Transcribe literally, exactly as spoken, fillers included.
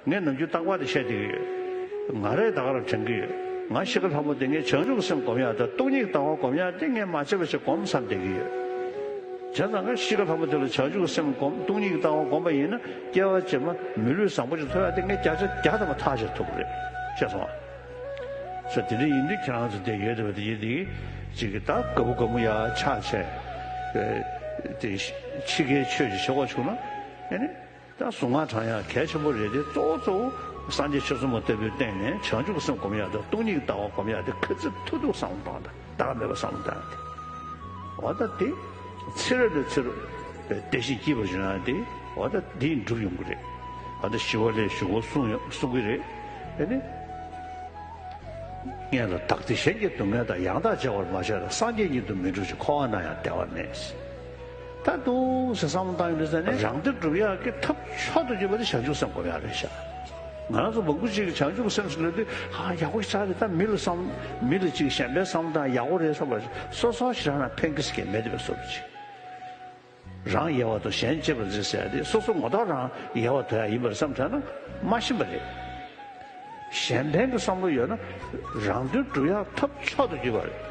ངས་ནམ་རྒྱུན་རྟག་པར་དེ་བཤད་བསྡད་ཀྱི་ཡོད། ང་རས་ད་ག་རང་དྲན་གྱི་ཡོད། ང་ཤི་ཁ་ལྷ་མོ་དེ་ངས་བྱང་ཆུབ་སེམས་སྒོམ་ཡག་དང་སྟོང་ཉིད་ལྟ་བ་སྒོམ་ཡག་དེ་ངས་མ་བྱས་པ་ཞིག་སྒོམ་བསམ་བསྡད་ཀྱི་ཡོད། བྱས་ཙང་ང་ཤི་ཁ་ལྷ་མོ་དེ་ལ་བྱང་ཆུབ་སེམས་སྒོམ་སྟོང་ཉིད་ལྟ་བ་སྒོམ་པ་ཡིན་ན་སྐྱེ་བ་རྗེས་མ་མི་ལུས་བཟང་པོ་ཞིག་ཐོབ་ཡག་དེ་ངས་བརྒྱ་ཆ་བརྒྱ་ཐམ་པ་ཐག་བཅད་ཐུབ་ཀྱི་རེད། ཤེས་སོང་ཨ། ས་དེ་འདྲ་ཡིན་དུས་ཁྱེད་རང་ཚོ་དེ་ཡོད་བསྡད་པ་དེ་ཡིན་དེ་ཅིག་གི་ད་དགའ་པོ་དགའ་མོ་ཡག་ཆགས་བྱས་དེ་ཕྱི་རྒྱལ་ཆོས་ཅིག་བྱེད་དགོས་བྱུང་ན་ཨེ་ནི། ད་གཟུངས་སྔགས་བགྲང་ཡག་གལ་ཆེན་པོ་རེད་དེ། གཙོ་བོ་གཙོ་བོ་སངས་རྒྱས་ཆོས་ཚོགས་མ་ལྟ་བུའི་སྟེང་ནས་བྱང་ཆུབ་སེམས་སྒོམ་ཡག་དང་སྟོང་ཉིད་ལྟ་བ་སྒོམ་ཡག་དེ་ག་ཚོད་ཐུབ་ཐུབ་བསམ་བློ་བཏང་དང་ད་ག་མེད་པ་བསམ་བློ་བཏང་དེ། འོ་ད་དེ་ཚེ་རབས་ནས་ཚེ་རབས་བདེ་ཞིང་སྐྱིད་པར་བྱུང་ཡག་དེ་འོ་ད་དེ་འགྲུབ་ཡོང་གི་རེད། འོ་ད་ཞི་བ་ལྷས་ཞུ་སྒོ་གསུང་ཡོང་གསུང་གི་རེད། དེ་ནི། སྔོན་ལ་བདག་བདེ་གཞན་གྱི་སྡུག་བསྔལ་དང་། ཡང་དག་བརྗེ་བར་མ་བྱས་ལ། སངས་རྒྱས་ཉིད་དུ་མི་འགྲུབ་ཅིང་། འཁོར་བ་ན་ཡང་བདེ་བ་མེད། ད་འདུག་སེ་བསམ་བློ་བཏང་ཡོང་དུས་ཙ་ནས་རང་དོན་སྒྲུབ་ཡག་གི་ཐབས་མཆོག་ཏུ་གྱུར་པ་དེ་བྱང་ཆུབ་སེམས་སྒོམ་ཡག་རེད་ཤག་ང་རང་ཚོ་མང་པོ་ཅིག་གིས་བྱང་ཆུབ་སེམས་སུ་ལབ་དུས་ཨ་ཡག་པོ་ཞེ་དྲག་རེད། ད་མི་ལ་བསམ་མི་ལ་ཅིག་གཞན་པའི་བསམ་བློ་བཏང་ཡག་པོ་རེད་བསམ་པ་སོ་སོ་ཞེ་དྲག་ན་ཕན་གི་སི་གེ་མེད་དེ་བས་སོ་རུ་ཅིག་རང་ཡལ་བར་དོར་གཞན་གཅེས་པར་མཛད་ཟེར་ཡ་དེ་སོ་སོ་ངོ་ཐོག་རང་ཡལ་བར་དོར་ཡ་ཡིན་པར་བསམ་ཐལ་ན་མ་ཤེས་པ་རེད། གཞན་ཕན་གྱི་བསམ་བློ་ཡོད་ན་རང་དོན་སྒྲུབ་ཡག་ཐབས་མཆོག་ཏུ་གྱུར་པ་རེད།